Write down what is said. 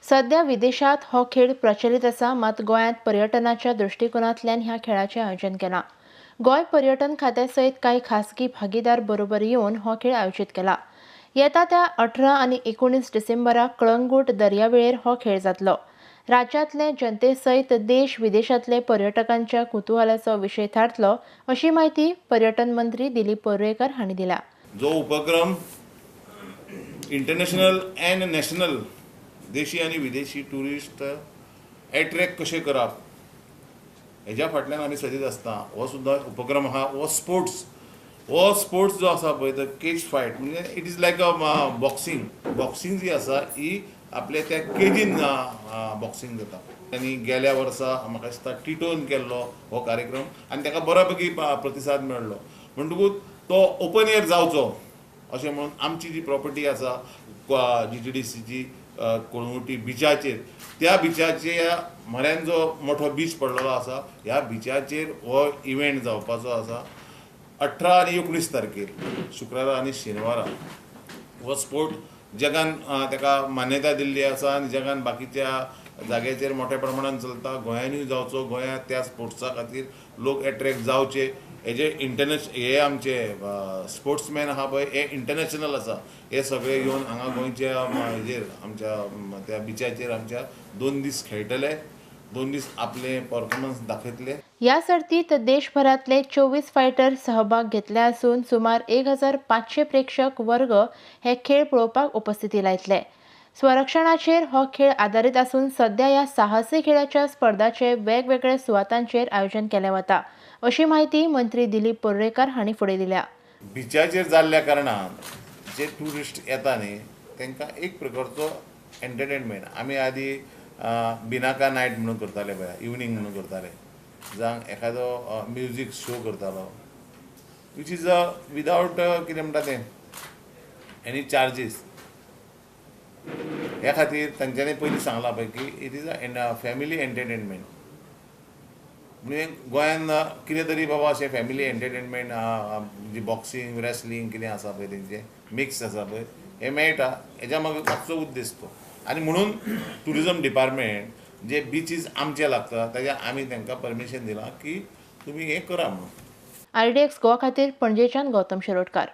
सध्या विदेशात हो खेळ प्रचलित आसा, मात गोंयांत पर्यटनाच्या दृश्टिकोनांतल्यान ह्या खेळाचें आयोजन केलां. गोंय पर्यटन खात्या सयत कांय खासगी भागीदार बरोबर येवन हो खेळ आयोजीत केला. येता त्या 18 आनी 19 डिसेंबराक कळंगूट दर्यावेळेर हो खेळ जातलो. राज्यांतले जनते सयत देश विदेशांतले पर्यटकांच्या कुतुहलाचो विशय थारतलो, अशी म्हायती पर्यटन मंत्री दिलीप पर्येकर हांणी दिल्या. जो उपक्रम इंटरनॅशनल अँड नॅशनल, देशी आनी विदेशी ट्युरिस्ट एट्रॅक्ट कशें करप हेज्या फाटल्यान आमी सदींच आसता. हो सुद्दां उपक्रम आहा. हो स्पोर्ट्स जो आसा पळय, तो केज फायट म्हणजे it is like a boxing. Boxing जी आसा ही आपल्या त्या केजीन बॉक्सिंग जाता. आनी गेल्या वर्सा म्हाका दिसता टिटोन केल्लो हो कार्यक्रम आनी ताका बऱ्या पैकी प्रतिसाद मेळ्ळो. म्हणटकूच तो ओपन एयर जावचो अशें म्हणून आमची जी प्रॉपर्टी आसा जीटीडीसीची कळंगुटी बिचाचेर, त्या बिचाच्या म्हऱ्यान जो मोठो बीच पडलेलो आसा, ह्या बिचाचेर हो इव्हेंट जावपाचो आसा 18 आनी 19 तारखेर, शुक्रारा आनी शेनवारा. हो स्पोर्ट जगान ताका मान्यताय दिल्ली आसा आनी जगान बाकीच्या जाग्याचेर मोठ्या प्रमाणान चलता. गोंयानूय जावचो, गोंयांत त्या स्पोर्ट्सा खातीर लोक एट्रॅक्ट जावचे. हेजे हे आमचे स्पोर्ट्समॅन आहा पळय, हे इंटरनॅशनल आसा. हे सगळे येवन हांगा गोंयच्या हेजेर, आमच्या त्या बिचाचेर आमच्या 2 दीस खेळटले, 2 दीस आपले परफॉर्मन्स दाखयतले. या सर्तीत देशभरातले 24 फायटर सहभाग घेतले असून सुमार 1500 प्रेक्षक वर्ग हे खेळ पळोवपाक उपस्थिती लायतले. स्वरक्षणाचेर हो खेळ आदारीत आसून सध्या ह्या साहसी खेळाच्या स्पर्धाचे वेगवेगळ्या सुवातांचेर आयोजन केलें वता, अशी म्हायती मंत्री दिलीप पर्रेकर हांणी फुडें दिल्या. बिचाचेर जाल्ल्या कारणान जे ट्युरिस्ट येता न्ही, तांकां एक प्रकारचो एंटरटेनमेंट. आमी आदी बिनाका नायट म्हणून करताले पळय, इवनींग म्हणून करताले, जावं एखादो म्युजीक शो करतालो, which is a without, कितें म्हणटा तें, एनी चार्जीस. ह्या खातीर तांच्यांनी पयलीं सांगलां पळय की it is a family entertainment. म्हणजे गोंयान कितें तरी बाबा अशें फॅमिली एंटरटेनमेंट जी बॉक्सिंग, रेसलिंग कितें आसा पळय, तेंचें मिक्स आसा पळय, हें मेळटा. हेज्या मागचो उद्देश तो. आनी म्हणून ट्युरिजम डिपार्टमेंट जे बिचीस आमचे लागता, ताज्या आमी तांकां परमिशन दिलां की तुमी हें करा म्हणून. आरडीएक्स गोवा खातीर पणजेच्यान गौतम शिरोडकार.